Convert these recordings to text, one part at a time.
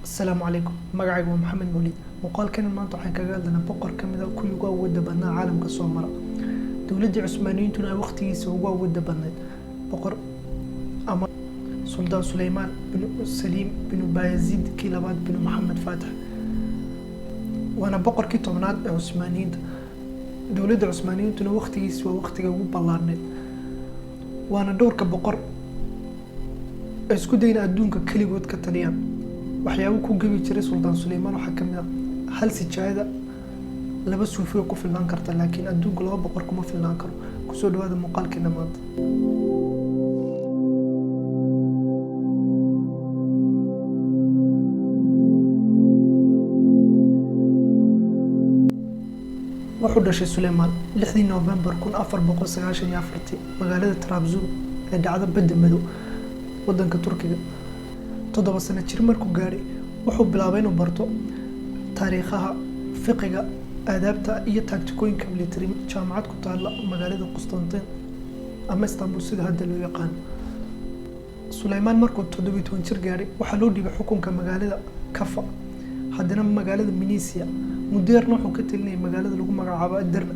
Asalaamu calaykum, magacaygu waa Maxamed Mawlid. Muuqaalkani maanta waxaan kaga hadlaynaa boqor ka mid a kuwii ugu awoodda badnaa caalamka soo mara, dowladdii Cusmaaniyiintuna ay waqtigiisa ugu awoodda badnayd, boqor ama Suldaan Suleymaan binu Saliim binu Bayazid kii labaad binu Maxamed Faatix, waana boqorkii 10aad ee Cusmaaniyiinta. Dowladda Cusmaaniyiintuna waqtigiisi waa waqtiga ugu ballaarneyd, waana dhowrka boqor ay isku dayna adduunka keligood ka taliyaan. Waxyaabo ku gebi jiray Suldaan Suleymaan waxaa ka mid a: hal sijaayada laba suufiga ku filnaan karta, laakiin adduunka laba boqor kuma filnaan karo. Kusoo dhawaada muuqaalkeena maanta. Wuxuu dhashay Suleymaan 6dii Noofembar 1494-tii magaalada Trabzon ee dhacda Badda Madow, wadanka Turkiga. 7 sano jir markuu gaadhay, wuxuu bilaabay inuu barto taariikhaha, fiqiga, aadaabta iyo taagtikooyinka military jaamacad ku taalla magaalada Qustantiin ama Istanbul, sida hadda loo yaqaano. Suleymaan markuu 17 jir gaadhay, waxaa loo dhiibay xukunka magaalada Kafa, haddana magaalada Minisia. Muddo yarna wuxuu ka talinayay magaalada lagu magacaabo Adarna.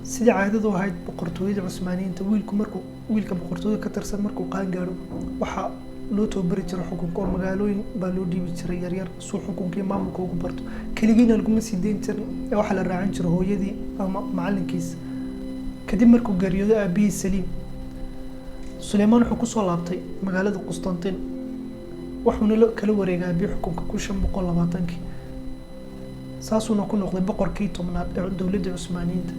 Sidii caadadu ahayd boqortooyada Cusmaaniyiinta, wiilku markuu wiilka boqortooyada ka tirsan markuu qaan gaadho, waxaa loo tababari jiray xukunka oo magaalooyin baa loo dhiibi jiray yaryar suu xukunka iyo maamulka ugu barto. Keligiina laguma sii dayn jirin ee waxaa la raacin jiray hooyadii ama macalinkiisa. Kadib markuu geeriyooday aabihii Saliim, Suleymaan wuxuu kusoo laabtay magaalada Qustantiin, wuxuuna kala wareegay aabihii xukunka 1520-kii, saasuuna ku noqday boqorkii 10aad ee dowladda Cusmaaniyiinta.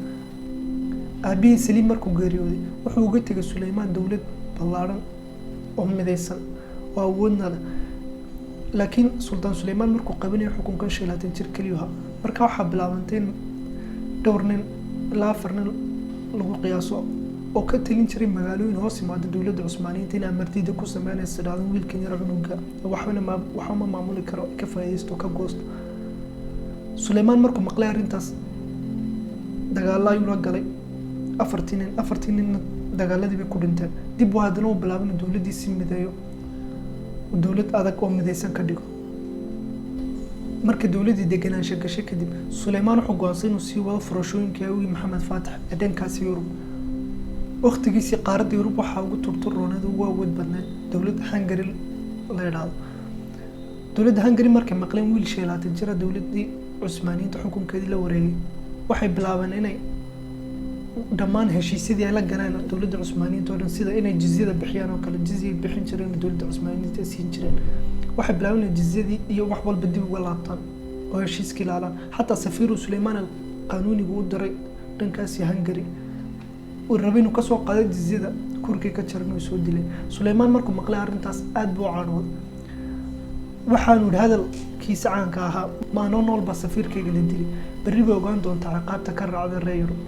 Aabihii Saliim markuu geeriyooday, wuxuu uga tegay Suleymaan dowlad ballaaran oo midaysan oo awoodna leh. Laakiin Suldaan Suleymaan markuu qabanayo xukunkan 25 jir keliyu ahaa. Marka waxaa bilaabantay in dhowr nin, ilaa afar nin lagu qiyaaso, oo ka talin jiray magaalooyin hoos yimaada dowladda Cusmaaniyiinta, in amardiida ku sameynaysa, idhahdaan wiilkan yar cunuga waxbana ma waxba ma maamuli karo, ka faa'iidaysto, ka goosto. Suleymaan markuu maqlay arrintaas, dagaalo ayuu la galay afartii nin. Afartii ninna dagaaladii bay ku dhinteen. Dib uu haddana uu bilaabay inuu dowladdiisi mideeyo, uu dowlad adag oo midaysan ka dhigo. Marka dowladdii deganaansho gashay kadib, Suleymaan wuxuu go'aansaday inuu sii wado furashooyinkii awgii Maxamed Faatix ee dhankaasi Yurub. Waqtigiisii qaaradda Yurub waxaa ugu turturooneed, ugu awood badneyd dowladda Hungary la yidhaahdo. Dowladda Hungary markay maqleen wiil 25 jira dowladdii Cusmaaniyiinta xukunkeedii la wareegay, waxay bilaabeen inay dhammaan heshiisyadii ay la galeen dowladda Cusmaaniyiinta oo dhan, sida inay jizyada bixiyaan oo kale, jizyay bixin jireen oo dowladda Cusmaaniyiinta ay siin jireen, waxay bilaabeen inay jizyadii iyo wax walba dib uga laabtaan oo heshiiskii laalaan. Xataa safiiru Suleymaan Alqanuunigu u diray dhankaasi Hungary, uu rabay inuu kasoo qaaday jizyada, kurkii ka jaran oo soo dilay. Suleymaan markuu maqlay arrintaas, aad buu u cadhooday, waxaanu yidhi hadalkiisa caanka ahaa: "Maanoo nool baa safiirkayga la dilay? Berri bay ogaan doontaa ciqaabta ka raacda reer Yurub."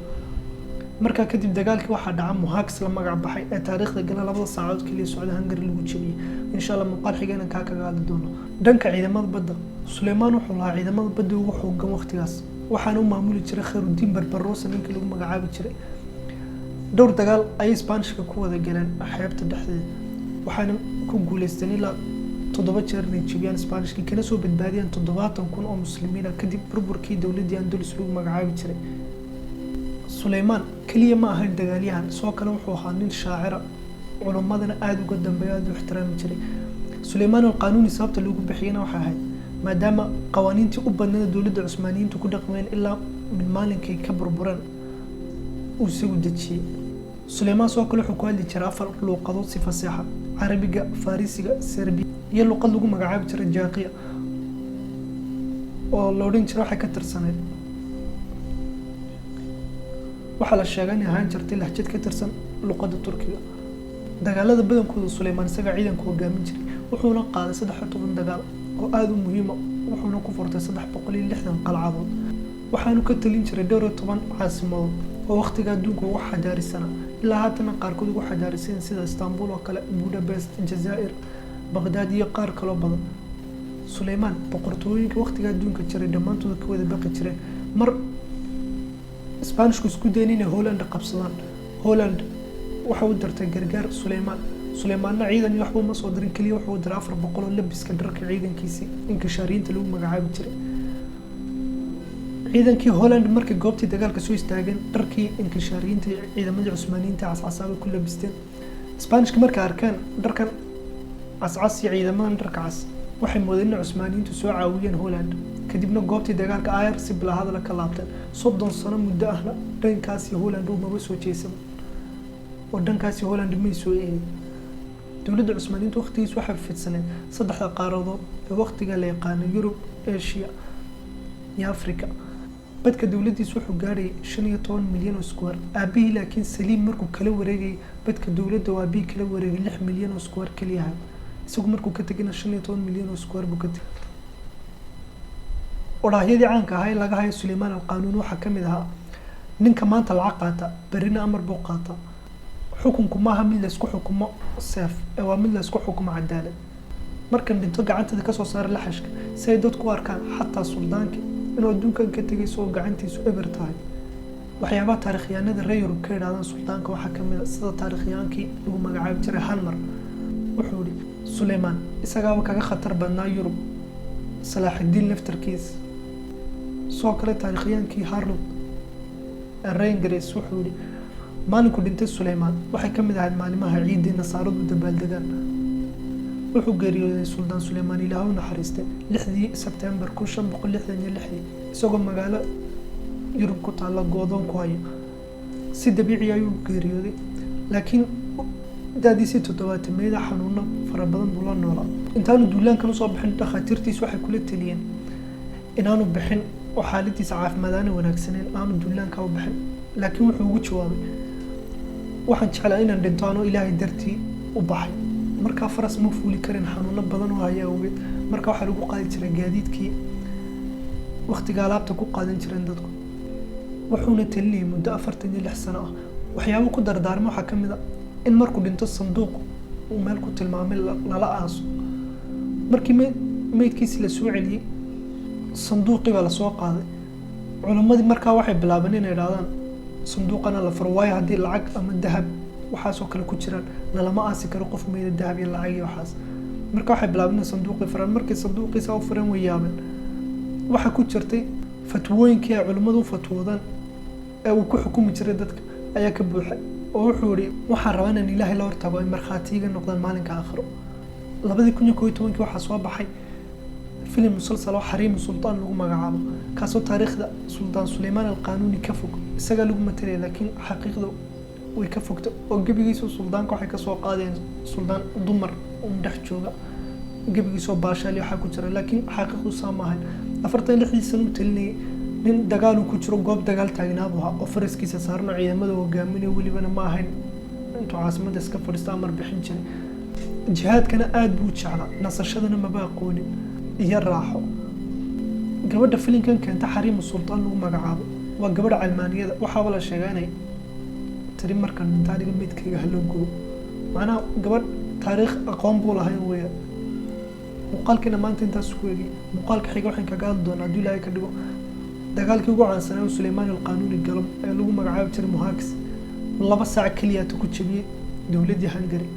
Markaa kadib dagaalkii waxaa dhaca Mohacs la magac baxay ee taariikhda gala, 2da saacadood keliya socda, Hungary lagu jebiyey. Insha Allah muuqaal xigeenan kaa kaga hadli doono. Dhanka ciidamada badda, Suleymaan wuxuu lahaa ciidamada badda ugu xoogan waqtigaas, waxaana u maamuli jiray Khayrudiin Barbarosa ninkii lagu magacaabi jiray. Dhowr dagaal ayay Sbaanishka ku wada galeen xeebta dhexdeeda, waxaana ku guuleysteen ilaa 7 jeer inay jebiyaan Sbaanishkii, kana soo badbaadiyaan 70,000 oo muslimiina kadib burburkii dowladdii Andalus lagu magacaabi jiray. Suleymaan keliya ma ahayn dagaalyahan, sidoo kale wuxuu ahaa nin shaacira, culummadana aada uga dambeeyo, aada u ixtiraami jiray. Suleymaan Alqanuuni sababta loogu bixiyana waxay ahayd maadaama qawaaniintii u badneed dowladda Cusmaaniyiintu ku dhaqmeen ilaa min maalinkay ka burbureen uu isagu dejiyey. Suleymaan sidoo kale wuxuu ku hadli jiray afar luuqadood si faseexa: Carabiga, Farisiga, Serbiya iyo luqad lagu magacaabi jiray Jaaqiya oo la odhan jiray waxay ka tirsaneyd, waxaa la sheegay inay ahaan jirtay lahjad ka tirsan luqadda Turkiga. Dagaalada badankooda Suleymaan isagaa ciidanka hogaamin jiray, wuxuuna qaaday 13 dagaal oo aada u muhiima, wuxuuna ku furtay 360 qalcadood, waxaanu ka talin jiray dhowr iyo toban caasimadood oo waqtiga adduunka ugu xadaarisana, ilaa haatana qaarkood ugu xadaarisan, sida Istanbul oo kale, Budapest, Jazaa'ir, Baqdaad iyo qaar kaloo badan. Suleymaan boqortooyinka waqtiga adduunka jiray dhammaantooda ka wada baqi jireen. Mar Sbaanishku isku dayn inay Holland qabsadaan, Holland waxa u dirtay gargaar Suleymaan. Suleymaanna ciidan iyo waxba uma soo dirin, keliya wuxuu diray 400 oo labiska dharka ciidankiisii inkishaariyiinta lagu magacaabi jiray. Ciidankii Holland markay goobtii dagaalka soo istaageen, dharkii inkishaariyiinta iyo ciidamadii Cusmaaniyiinta cascasaabay ku labisteen. Sbaanishka markay arkeen dharkan cascas iyo ciidamadan dharka cas, waxay moodeen in Cusmaaniyiintu soo caawiyeen Holland. Kadibna goobtii dagaalka ayar si bilaa hadala ka laabteen. 30 sano muddo ahna dhankaasi Holland umaba soo jeesan oo dhankaasi Holland may soo eegin. Dowladda Cusmaaniyiinta waqtigiis waxay fidsaneed saddexda qaaradood ee waqtiga la yaqaano: Yurub, Asia iyo Africa. Badka dowladdiis wuxuu gaadhayay 15 milyan oo square. Aabihii laakiin Saliim markuu kala wareegayay badka dowladda, oo aabihii kala wareegay, 6 milyan oo square keliyaha. Isagu markuu ka tegayna 15 milyan oo square buu ka tegay. Odhaahyadii caanka ahaa ee laga hayo Suleymaan Alqaanuuni waxaa ka mid ahaa: "Ninka maanta lacag qaata, berrina amar buu qaataa. Xukunku maaha mid laysku xukumo seef ee waa mid laysku xukumo cadaalad. Markan dhinto, gacantada kasoo saara laxashka si ay dadku u arkaan, xataa suldaanka, inuu adduunkan ka tegay isagoo gacantiisu eber tahay." Waxyaabaha taarikhyahanada reer Yurub ka idhahdaan suldaanka waxaa ka mid a sida taarikhyahankii lagu magacaabi jiray Halmar, wuxuu yihi: "Suleymaan isagaaba kaga khatar badnaa Yurub Salaaxidiin laftarkiis." Sidoo kale taarikhyahankii Harlod ee reer Ingiriis wuxuu yihi: "Maalinku dhintay Suleymaan waxay ka mid ahayd maalimaha ciiddii nasaaradu dabaaldegaan." Wuxuu geeriyooday Suldaan Suleymaan, Ilaahu naxariistay, 6dii Sebtembar 1566, isagoo magaalo Yurub ku taalla goodoon ku haya. Si dabiici ayuu geeriyooday, laakiin da'diisii toddobaatameyada xanuuno fara badan buu la noolaa. Intaanu duulaankan usoo bixin, dhakhaatiirtiisu waxay kula teliyeen inaanu bixin oo xaaladiisa caafimaad aanay wanaagsaneyn aanu duulaanka u bixin, laakiin wuxuu ugu jawaabay: "Waxaan jeclaa inaan dhinto anoo Ilaahay dartii u baxay." Markaa faras ma fuuli karin, xanuuno badan oo haya awgeed. Marka waxaa lagu qaadi jiray gaadiidkii waktiga alaabta ku qaadan jireen dadku. Wuxuuna talinayay muddo 46 sano ah. Waxyaabo ku dardaarma waxaa ka mid a in markuu dhinto sanduuq uu meel ku tilmaamay lala aaso. Markii meydkiisi la soo celiyey, sanduuqii baa lasoo qaaday. Culimmadii markaa waxay bilaabeen inay idhahdaan sanduuqana la furo, waayo haddii lacag ama dahab waxaasoo kale ku jiraan, lalama aasi karo qof meyda dahab iyo lacag iyo waxaas. Marka waxay bilaabeen inay sanduuqii furaan. Markay sanduuqiisa u fureen, way yaabeen. Waxaa ku jirtay fatwooyinkii ay culimmadu u fatwoodaan ee uu ku xukumi jiray dadka ayaa ka buuxay, oo wuxuu yihi: "Waxaan rabaa inaan Ilaahay la hortago, ay markhaati iga noqdaan maalinka aakhiro." 2011-kii waxaa soo baxay filim musalsal oo Xariimu Sultaan lagu magacaabo, kaasoo taariikhda Suldaan Suleymaan Alqaanuuni ka fog. Isagaa lagu matalaya, laakiin xaqiiqda way ka fogta, oo gebigiisu suldaanka waxay kasoo qaadeen suldaan dumar un dhex jooga, gebigiisoo baashaali waxaa ku jira, laakiin xaqiiqdu saa ma ahayn. 46-dii sano uu talinayay, nin dagaal uu ku jiro, goob dagaal taagnaabu ahaa oo faraskiisa saarno, ciidamada hogaaminayo. Welibana ma ahayn intuu caasimadda iska fadhiista amar bixin jiray. Jihaadkana aada buu jeclaa, nasashadana maba aqoonin iyo raaxo. Gabadha filinkan keenta, Xariimu Sultaan lagu magacaabo, waa gabadha calmaaniyada. Waxaaba la sheegaa inay tiri: "Markan dhinta aniga meydkayga haloo gubo." Macnaha gabadh taariikh aqoon buu lahayn weeyaan. Muuqaalkiina maanta intaas ku egay. Muuqaalka xiga waxaan kaga hadli doonaa, hadduu Ilaahay ka dhigo, dagaalkii ugu caansanaa oo Suleymaan Alqaanuuni galo ee lagu magacaabi jiray Muhaakis, 2 saac keliyaata ku jebiyey dowladdii Hungary.